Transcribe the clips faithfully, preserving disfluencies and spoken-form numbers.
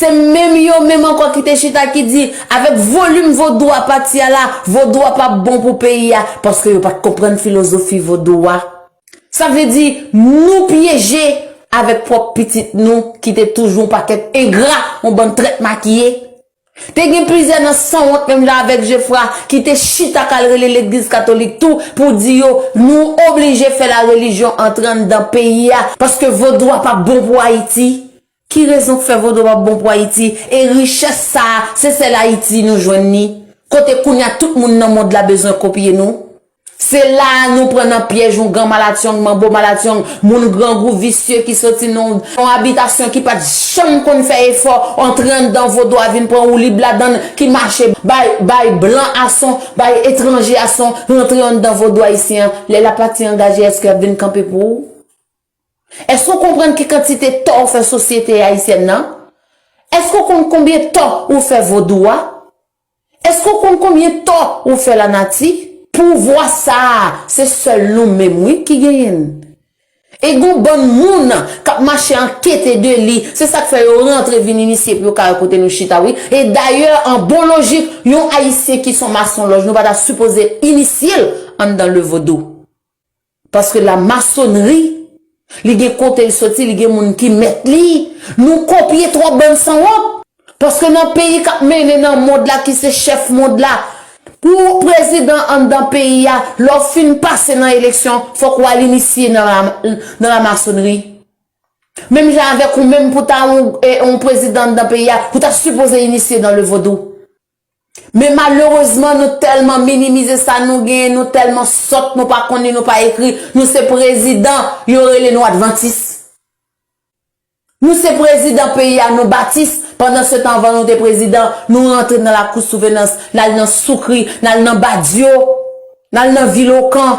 Se menm yo menm ankò ki te chita ki di, avèk volim vodou a pati a la, vodou a p ap bon pou peyi a, paske yo pa t konprann filozofi vodou a. Sa vle di, nou pyeje avèk pwòp pitit nou ki te toujou yon pakèt engra, yon bann trèt makiye. Te gen plizyè nan sanwont menm jan avèk Jefra ki te chita k al rele legliz katolik tou pou di yo, nou oblije fè la relijyon antre anndan peyi a, paske vodou a p ap bon pou Ayiti. Ki rezon k fè vodou ap bon pou Ayiti? E richès sa a, se sèl Ayiti nou jwenn li. Kote kounye a tout moun nan mond la bezwen kopye nou. Se la a nou pran nan pyèj yon gran malatchong, manbo malatchong, moun grangou visye ki soti nan yon abitasyon ki pa t janm konn fè efò, antre anndan vodou a vin pran woulib ladan l, ki mache bay, bay blan ason, bay etranje ason, rantre anndan vodou ayisyen an. Lè l ap pati angaje, èske y ap vin kanpe pou ou? Èske w konprann ki kantite tò w fè sosyete ayisyèn nan? Èske w konn konbyen tò ou fè vodou a? Èske w konn konbyen tò ou fè lanati? Pouvwa sa a, se sèl nou menm wi ki genyen l. E gon bann moun k ap mache ankete de li, se sa k fè yo rantre vin inisye pou yo ka wè kote nou chita wi. E dayè, an bon lojik, yon Ayisyen ki se yon masonlòj, nou pa ta sipoze inisye l anndan le vodou. Paske la masonri, li gen kote l soti, li gen moun ki mèt li. Nou kopye twòp bann sanwont. Paske nan peyi k ap mennen nan mond la, ki se chèf mond la, pou prezidan anndan peyi a, lè w fin pase nan eleksyon, fòk w al inisye nan la, nan la masonri. Menm jan avèk ou menm pou ta yon, e, yon prezidan anndan peyi a, ou ta sipoze inisye nan le vodou. Men malerezman, nou tèlman minimize sa nou genyen, nou tèlman sòt, nou pa konn li, nou pa ekri, nou se prezidan, yo rele nou advantis. Nou se prezidan peyi a, nou batis, pandan se tan anvan nou te prezidan, nou rantre nan lakou Souvenans, n al nan Soukri, n al nan Badyo, n al nan Vilokan,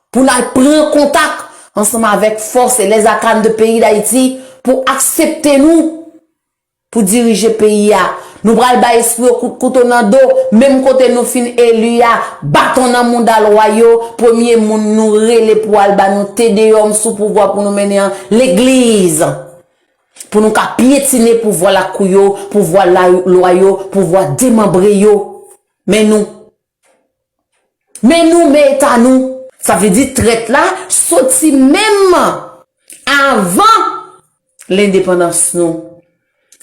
pou n al pran kontak ansanm avèk fòs e lèzakan de peyi Dayiti pou aksepte nou pou dirije peyi a. Nou pral bay espri yo kout kouto nan do, menm kote nou fin eli a, baton nan mouda lwa yo, premye moun nou rele pou al ba nou te deyòm sou pouvwa pou nou mennen an, legliz. Pou nou ka pyetine pouvwa lakou yo, pouvwa la, lwa yo, pouvwa demanbre yo. Men nou, Men nou, men eta nou. Sa vle di trèt la soti menm avan lendepandans nou.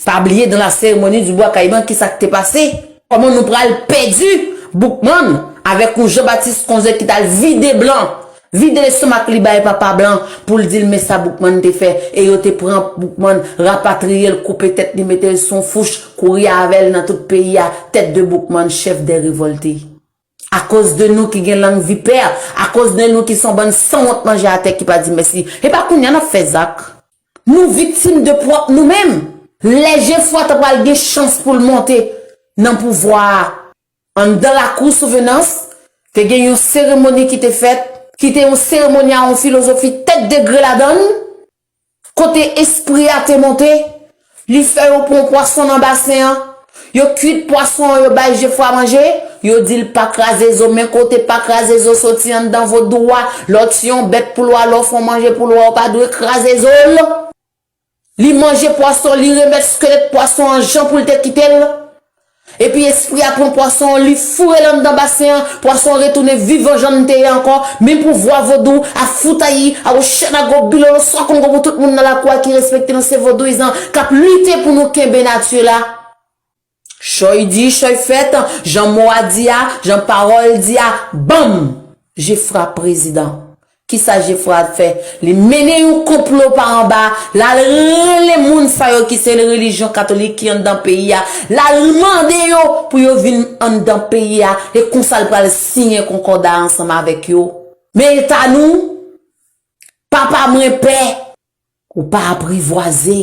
Pa bliye dans la cérémonie du bois caïman kisa k te pase? Kòman nou pral pèdi Boukman avèk yon Jean Baptiste Conzé ki t al vide blan, vide lestomak li bay papa blan pou l di l men sa Boukman te fè. E yo te pran Boukman, rapatriye l, koupe tèt li, mete l sou yon fouch, kouri avè l nan tout peyi a, tête de Boukman, chef des révoltés. Akoz de nou ki gen lang vipè, akoz de nou ki se yon bann sanwont manje atè ki pa di mèsi. E pa kounye a n ap fè zak. Nou viktim de pwòp nou menm. Lè Jefwa ta pral gen chans pou l monte nan pouvwa a, anndan lakou Souvenans, te gen yon seremoni ki te fèt, ki te yon seremoni a yon filozofi tèt degre ladan l. Kote espri a te monte, li fè yo pran pwason nan basen an. Yo kuit pwason an, yo bay Jefwa manje, yo di l pa kraze zo, men kote pa kraze zo soti anndan vodou a, lè w tiye yon bèt pou lwa, lè w fè yon manje pou lwa, w pa dwe kraze zo l. Li manje pwason, li remèt skelèt pwason an jan pou l te kite l. Epi espri a pran pwason an, li foure l anndan basen an, pwason an retounen vivan jan l te ye ankò. Men pouvwa vodou a Foutayi, a Oshanago, Bilolo, Swakongo pou tout moun nan lakou a ki respekte nou, se vodouyizan k ap lite pou nou kenbe nati la. Chòy di, chòy fèt, jan mo a di a, jan pawòl di a, banm! Jefra prezidan. Kisa Jefra fè? Li mennen yon konplo pa anba, l al rele moun sa yo ki se relijyon katolik ki anndan peyi a, l al mande yo pou yo vin anndan peyi a, e konsa l pral siyen konkòda ansanm avèk yo. Men eta nou, papa mwen pè, ou pa aprivwaze.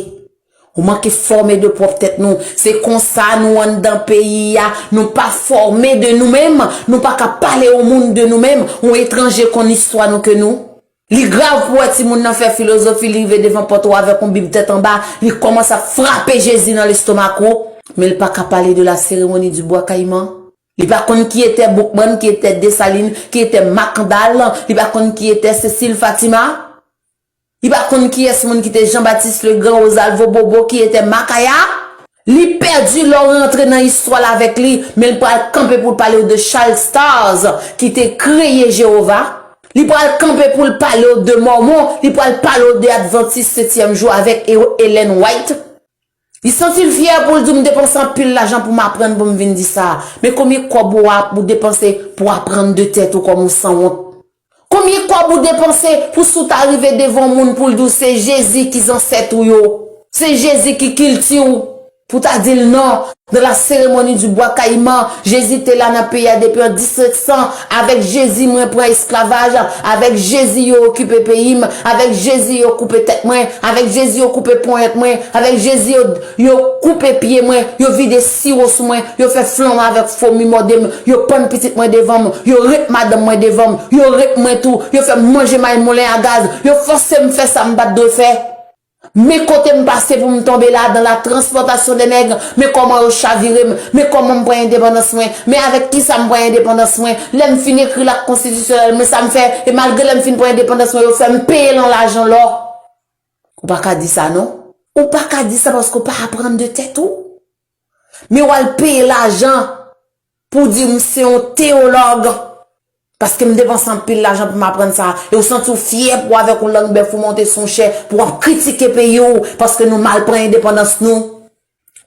Ou manke fòme de pwòp tèt nou. Se konsa nou anndan peyi a. Nou pa fòme de nou menm. Nou pa ka pale yon moun de nou menm. Yon etranje konn istwa nou ke nou. Li grav pou wè timoun nan fè filozofi, li rive devan pòt ou avèk yon bib tèt anba, li kòmanse ap frape Jezi nan lestomak ou. Men li pa ka pale de la cérémonie du bois caïman. Li pa konn ki etè Boukman, ki etè Desalin, ki etè Makandal. Li pa konn ki etè Cécile Fatima. Li pa konn kiyès moun ki te Jean Baptiste Legrand, Rosalvo Bobo, qui était Makaya. Li pèdi lè w rantre nan istwa l avèk li, men l pral kanpe pou l pale w de Charles Stars ki te kreye Jewova. Li pral kanpe pou l pale w de Mòmon, li pral pale w de Advantis setyèm jou avèk E-, Ellen White. Li santi l fyè pou l di w, "M depanse anpil lajan pou m aprann pou m vin di sa." Men konbyen kòb ou ap, ou depanse pou aprann de tèt ou kòm yon sanwont? Konbyen kòb ou depanse pou si w ta rive devan yon moun pou l di w se Jezi ki zansèt ou yo, se Jezi ki kilti w, pou w ta di l non? Dans la cérémonie du bois caïman, Jezi te la nan peyi a depi an disèt san. Avèk Jezi, mwen pran esklavaj. Avèk Jezi, yo okipe peyi m. Avèk Jezi, yo koupe tèt mwen. Avèk Jezi, yo koupe ponyèt mwen. Avèk Jezi, yo, yo koupe pye mwen. Yo vide siwo sou mwen. Yo fè flanm avèk fomi mòde m. Yo pann pitit mwen devan m. Yo ret madanm mwen devan m. Yo ret mwen tou. Yo fè m manje may moulen a gaz. Yo fòse m fè sa m pa t dwe fè. Men kote m pase pou m tonbe la, dans la transplantasyon de nèg, men kòman yo chavire m, men kòman m pran endepandans mwen, men avèk kisa m pran endepandans mwen, lè m fin ekri l ak konstitisyonèl mwen, sa m fè, e malgre lè m fin pran endepandans mwen, yo fè m peye l an lajan lò. Ou pa ka di sa non. Ou pa ka di sa paske w pa aprann de tèt ou. Men w al peye lajan pou di m se yon teyològ. Paske m depanse anpil lajan pou m aprann sa. E w santi w fyè pou w avèk yon lang bèf ou monte sou yon chè pou w ap kritike peyi w paske nou mal pran endepandans nou.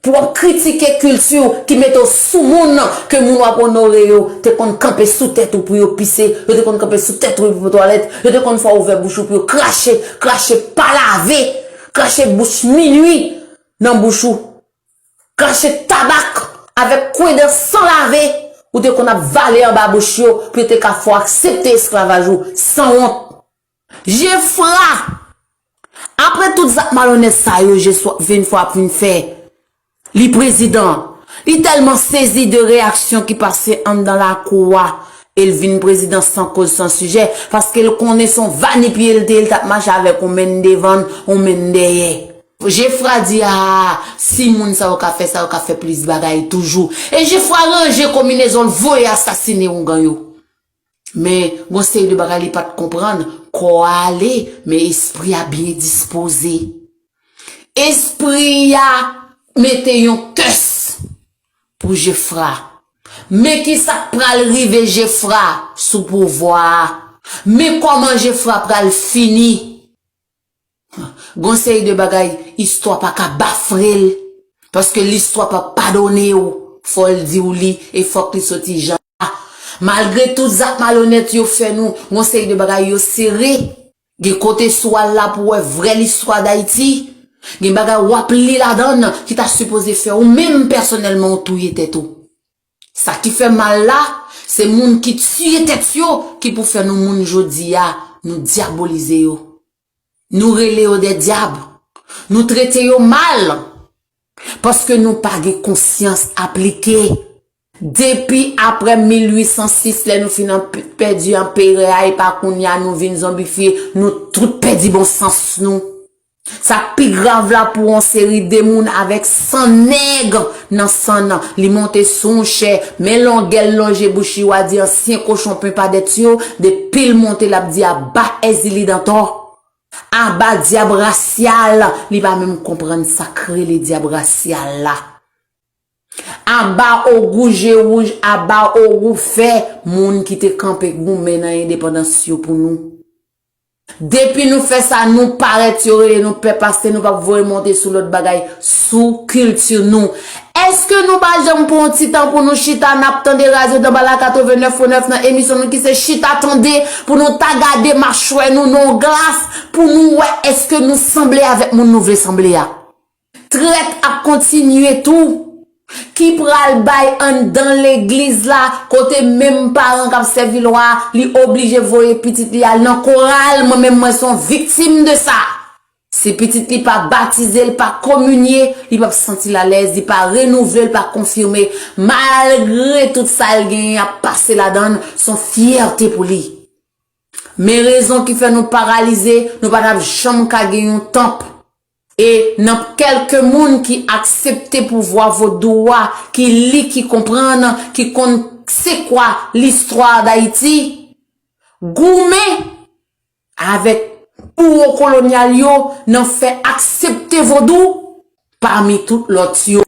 Pou w ap kritike kilti w ki mete w sou moun ke moun w ap onore yo te konn kanpe sou tèt ou pou yo pise, yo te konn kanpe sou tèt ou pou yo twalèt, yo te konn fè w ouvè bouch ou pou yo krache, krache pa lave, krache bouch minui nan bouch ou. Krache tabak avèk kwen dan san lave ou te konn ap vale anba bouch yo pou yo te ka fè w aksepte esklavaj ou sanwont. Jefra, apre tout zak malonèt sa yo Jefra vin fè ap vin fè, li prezidan, li tèlman sezi de reyaksyon ki pase anndan lakou a, e l vin prezidan san koz san sijè, paske l konnen se yon vanipye l te ye, l t ap mache avèk yon men devan, yon men dèyè. Jefra di, "A, si moun sa yo ka fè sa, yo ka fè plis bagay toujou." E Jefra ranje konbinezon l, voye asasine oungan yo. Men, gon seri de bagay li pa t konprann, kò a ale, men espri a byen dispoze. Espri a mete yon kès pou Jefra. Men ki sa k pral rive Jefra sou pouvwa a. Men kòman Jefra pral fini. Gon seri de bagay, istwa pa ka bafre l. Paske listwa pa padone w. Fò l di w li, e fòk li soti jan la. Malgre tout zak malonèt yo fè nou, gon seri de bagay yo sere. Gen kote si w al la pou w wè vrè listwa Dayiti. Gen bagay w ap li ladan l ki ta sipoze fè ou menm pèsonèlman w touye tèt ou. Sa ki fè mal la, se moun ki tiye tèt yo ki pou fè nou moun jodi a, nou dyabolize yo. Nou rele yo de dyab. Nou trete yo mal. Paske nou pa gen konsyans aplike. Depi apre mil uit san sis, lè nou fin an-, pèdi anperè a, epa kounye a nou vin zonbifye, nou tout pèdi bon sans nou. Sa k pi grav la, pou yon seri de moun avèk san nèg nan san nan, li monte sou yon chè, men longè l lonje bouch li, w a di ansyen kochon pen pa dèt yo, depi l monte l ap di aba Èzili Dantò. Aba dyab rasyal, li pa menm konprann sa k rele dyab rasyal la. Aba ogou je wouj, aba ogou fè, moun ki te kanpe goumen nan endepandans yo pou nou. Depi nou fè sa, nou parèt, yo rele nou pèp, paske nou p ap voye monte sou lòt bagay, sou kilti nou. Èske nou pa janm pran yon ti tan pou nou chita, n ap tande radyo Danbala katrevennnèf pwen nèf nan emisyon nou ki se Chita Tande, pou nou ta gade machwè nou nan yon glas, pou nou wè èske nou sanble avèk moun nou vle sanble a? Trèt ap kontinye tou, ki pral bay anndan legliz la, kote menm paran k ap sèvi lwa a, li oblije voye pitit li al nan koral. Mwen menm, mwen se yon viktim de sa. Si pitit li pa batize, li pa kominye, li p ap santi l alèz, li pa renouvle, li pa konfime. Malgre tout sa l genyen ap pase ladan l, se yon fyète pou li. Men rezon ki fè nou paralize, nou pa t ap janm ka gen yon tanp. E nan kèlke moun ki aksepte pouvwa vodou a, ki li, ki konprann, ki konn se kwa listwa Dayiti, goumen avèk bouwo kolonyal yo nan fè aksepte vodou pami tout lòt yo.